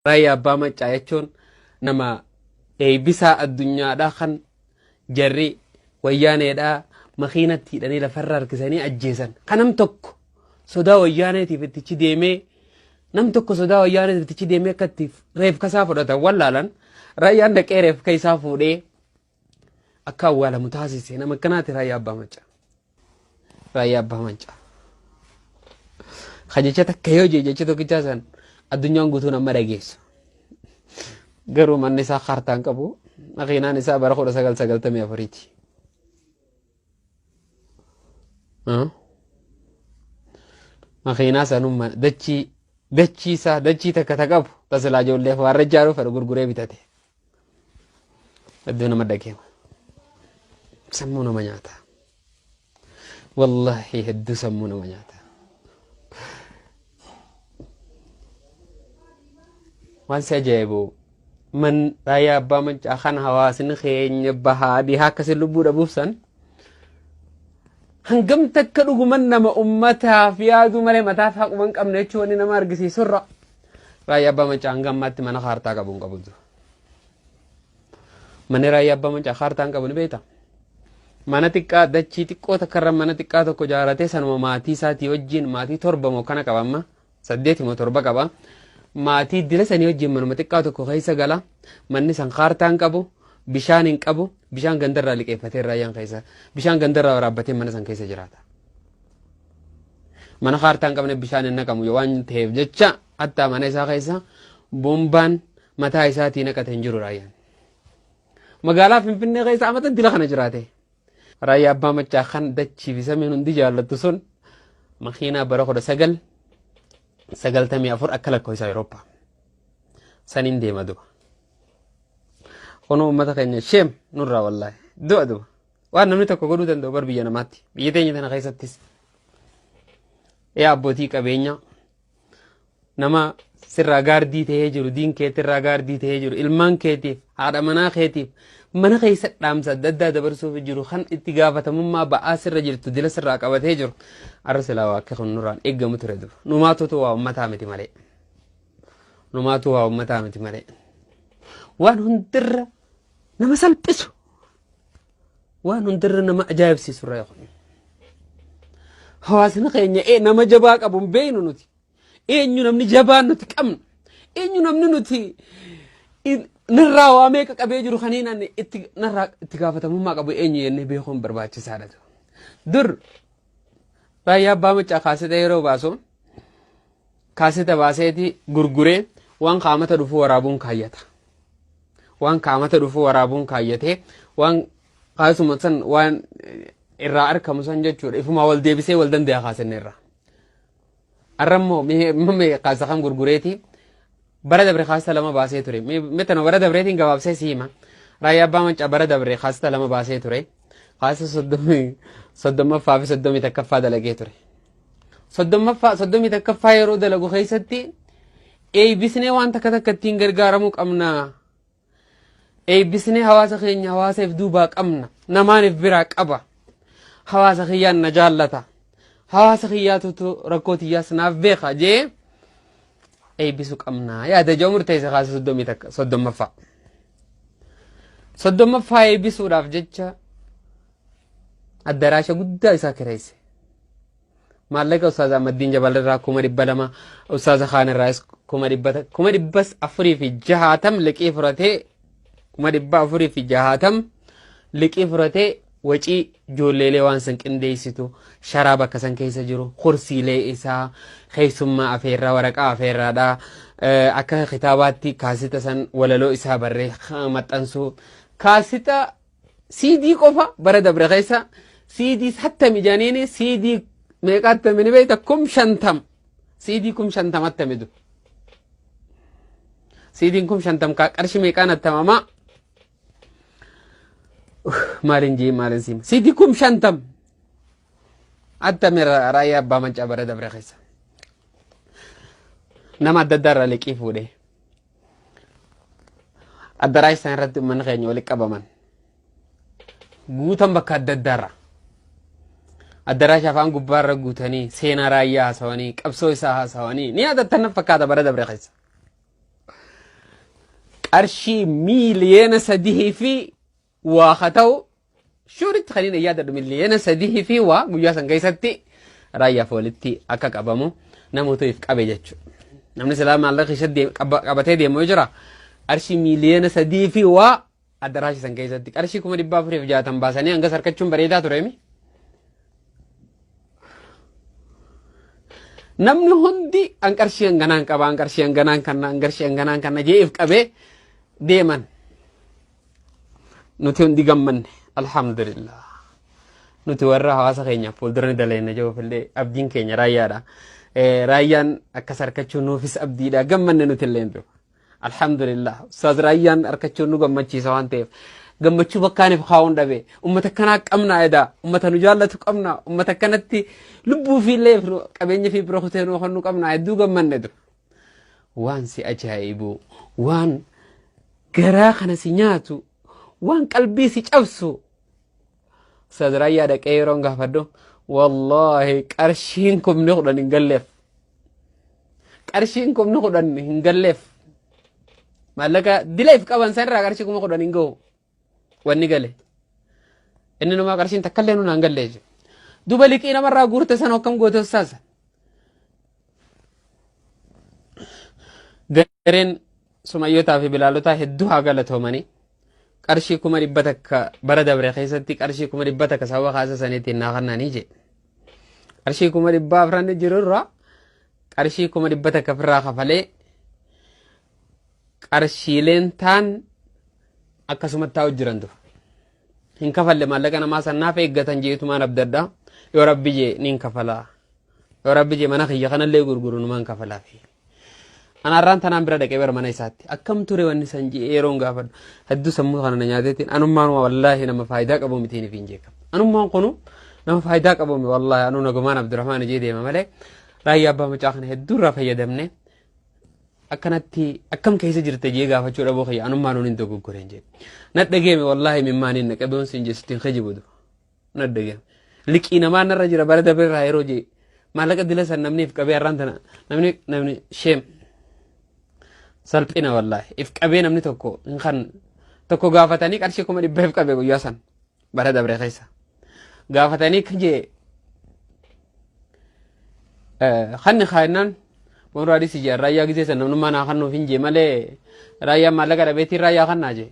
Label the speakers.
Speaker 1: Raayyaa Abbaa Maccaa jechuun nama eebbisaa addunyaadhaa kan jarri wayyaaneedhaa makiinatti hidhanii lafarra harkisanii ajjeesan. Kan nam tokko sodaa wayyaaneetiif ittichi deemee nam tokko sodaa wayyaaneetiif ittichi deemee akka itti reefka isaa fudhatan wallaalan raayyaan dhaqee reefka isaa fuudhee akka awwaalamu taasise nama akkanaati Raayyaa Abbaa Maccaa. Raayyaa Abbaa Maccaa. Ka jecha takka yoo jee jecha tokkichaa san addunyaan guutuun amma dhageessu. Garuu manni isaa kaartaan qabu makiinaan isaa bara 1994ti. Makiinaa sanummaa dachii dachii isaa dachii takka ta qabu tasilaa ijoolleef waan ijaaruu fedhu gurguree bitate. Hedduu nama dhageema. Sammuu nama nyaata. Wallaahi hedduu sammuu nama nyaata. Waan si ajaa'ibu man raayyaa abbaa maccaa kan hawaasni keenya bahaa dhihaa akkasii lubbuu dhabuuf san hangam takka dhuguman nama ummataaf yaaduu malee mataaf haquma hin qabne jechuun wanni nama argisiisurra. Raayyaa Abbaa Maccaa hanga ammaatti mana kaartaa qabu hin qabu. Manni Raayyaa Abbaa Maccaa kaartaa hin qabu ni beektaa? Mana xiqqaa dachii xiqqoo takkarra mana xiqqaa tokko jaaratee sanuma maatii isaatii wajjin maatii torba moo kana qaba amma saddeeti moo torba qaba. Maatii dila sanii wajjin manuma xiqqaa tokko keessa gala. Manni san kaartaa hin qabu. Bishaan hin qabu. Bishaan gandarraa liqeeffatee raayyaan keessa bishaan gandarraa waraabbatee mana san keessa jiraata. Mana kaartaa hin qabne bishaan hin naqamu yoo waan ta'eef jecha hattaa mana isaa keessa bombaan mataa isaatii naqate hin jiru raayyaan. Magaalaa Finfinnee keessa amata dila kana jiraate. Raayyaa Abbaa Maccaa kan dachii fi samiin hundi jaallattu sun makiinaa bara 1994 akka lakkoofsa Awurooppaa. Saniin deema duba. Kunoo uummata keenya sheem nurraa wallaahi du'a duba. Waan namni tokko godhuu danda'u bar biyya namaatti. Biyya teenya tana keessattis. Yaa abbootii qabeenyaa nama sirraa gaardii ta'ee jiru diin keetirraa gaardii ta'ee jiru ilmaan keetiif haadha manaa keetiif mana keessa dhaamsa adda addaa dabarsuuf jiru kan itti gaafatamummaa ba'aa sirra jirtu dila sirraa qabatee jiru arra silaa waa akka kun nurraan eeggamu ture dur numaatutu waa ummataa miti malee numaatu waa ummataa miti malee waan hundirra nama salphisu waan hundarra nama ajaa'ibsiisu irraa kun. Hawaasni keenya nama jabaa qabu hin beeknu nuti. Eenyu namni jabaan nuti qabnu. Eenyu namni nuti narraa waa meeqa qabee jiru kaniin ani itti narraa itti gaafatamummaa qabu eenyu jennee beekuun barbaachisaadha. Dur raayyaa abbaa maccaa kaaseta yeroo baasu kaaseta baaseeti gurguree waan qaamata dhufu waraabuun kaayyata. Waan kaamata dhufu waraabuun kaayyatee waan kaasuma san waan irraa arkamu san jechuudha ifumaa wal deebisee wal danda'a kaasanne irraa. Arra immoo mee kaasa kan gurgureeti bara dabre kaasa lama baasee ture. Mee tana bara dabreetiin gabaabsee si hima. Raayyaa abbaa mancaa bara dabre kaasa lama baasee ture. Kaasa soddommaffaa fi 31ffaa dalagee ture. Soddommaffaa 31ffaa yeroo dalagu keessatti eebbisnee waan takka takka ittiin gargaaramuu qabna. Eebbisnee hawaasa keenya hawaasa if duubaa qabna. Namaan if biraa qaba. Hawaasa kiyyaan na jaallata. Hawaasa kiyyaatutu rakkoo tiyyaas naaf beeka jee eebbisu qabna. Yaada ijoo murteesse kaasa 31 soddommaffaa. Soddommaffaa eebbisuudhaaf jecha addaraasha guddaa isaa kireesse. Maallaqa Ustaaz Ahmaddiin Jabal irraa 200,000, Ustaaza Kaan irraas 460,000 liqii fudhatee 460,000 liqii fudhatee wacii ijoolleelee waan san qindeessitu sharaa bakka san keessa jiru kursiilee isaa keessummaa afeerraa waraqaa afeerraadhaa akka kitaabaatti kaasita san walaloo isaa barree maxxansuu kaasita CD qofa bara dabre keessa CD hattami janiini CD meeqa hattami ni beekta 50,000 CD 50,000 hattami du CD'n 50,000 kaa qarshii meeqaan hattamama maalin jee maalin siima CD 50,000 hattami raayyaa abbaa mancaa bara dabre keessa nama adda addaa irraa liqii fuudhee Addaraasha isaan irratti uummanni keenya walitti qabaman. Guutan bakka adda addaarra. Addaraasha afaan gubbaarra guutanii seenaa raayyaa haasawanii qabsoo isaa haasawanii ni yaadattan na fakkaata bara dabre keessa. Qarshii 3 miiliyoona fi waa haa ta'u shuuritti kan inni yaadadhu 3 miiliyoona fi waa guyyaa san keessatti raayyaaf walitti akka qabamu namoota if qabe jechuudha. Namni silaa maallaqa isa qabatee deemu yoo jira, qarshii 3 miiliyoona fi waa addaraasha san keessatti qarshii 460,000 baasanii hangas harkachuun bareedaa tureemi. Namni hundi an qarshii hanganaan qaba, an qarshii hanganaan kanna, an qarshii hanganaan kanna jee if qabee deeman. Nuti hundi gammanne, alhamdulillah. Nuti warra hawaasa keenya fuuldura ni daleenya jiruufillee abdiin keenya raayyaadha. Raayyaan akkas harkachuun nuufis abdiidha, gammanne nuti illee jiru. Alhamdulillah. Ustaaz Raayyaan harkachuun nu gammachiisa waan ta'eef. Gammachuu bakkaaniif kaa'uun dhabe. Ummata akkanaa qabna edaa. Ummata nu jaallatu qabna. Ummata akkanatti lubbuu fi illee qabeenya fi bira kutee nu nu qabna. Hedduu gammanne dur. Waan si ajaa'ibu, waan garaa kana si nyaatu, waan qalbii si cabsu. Ustaaz Raayyaa dhaqee yeroon gaafadhu, wallaahi qarshiin 10,000 hin galleef. Qarshiin 10,000 hin galleef. Maallaqa dileef qaban sanirraa qarshii 10,000 hin gahu. Wanni gale. Inni numaa qarshiin takka illee nunaan hin galle jechuudha. Duba liqii namarraa guurte sana akkam goote, ustaaza? Gareen sumayyotaa fi bilaalotaa hedduu haa galatoomanii. Qarshii 100,000 bara dabre keessatti qarshii 100,000 sababa kaasa saniitiin naa kannanii jee. Qarshii 400,000 jiru irraa qarshii 100,000 ofirraa kafalee qarshiileen taan akkasumatti taa'u jiran dura. Hin kafalle, maallaqa namaa sannaaf eeggatan jeetumaan abdadha. Yoo rabbi jee niin kafalaa. Yoo rabbi jee mana kiyya kanallee gurguru numaan kafalaafi. Anaarraan tanaan bira dhaqee bara mana isaatti. Akkam ture wanni san jee yeroon gaafadhu. Hedduu sammuu kana na nyaateetiin anummaan wallaahi nama faayidaa qabu mitiin ifiin jeekam. Anummaan kunu nama faayidaa qabu mi, wallaahi anuu nagumaan Abdurrahmaan jee deema malee raayyaa abbaa mucaa kana hedduu irraa fayyadamne akkanatti akkam keessa jirte jee gaafachuu dhabuu kiyya anummaan hin dogoggoreen jee. Na dhageeme, wallaahi mimmaaniin na qabeon siin jee sittiin kijibu na dhageeme. Liqii namaa narra jira bara dabre irraa yeroo jee maallaqa dila san namni if qabee har'aan tana namni sheem salphina, wallaahi if qabee namni tokko hin kan tokko gaafatanii qarshii 100,000 if qabe guyyaa san bara dabre keessa gaafatanii jee kanni kaayennaan boonraa dhisi jee. Raayyaa gisee san namnummaa naa kannuuf hin jee malee raayyaan maallaqa dhabeetiin raayyaa kannaa jee.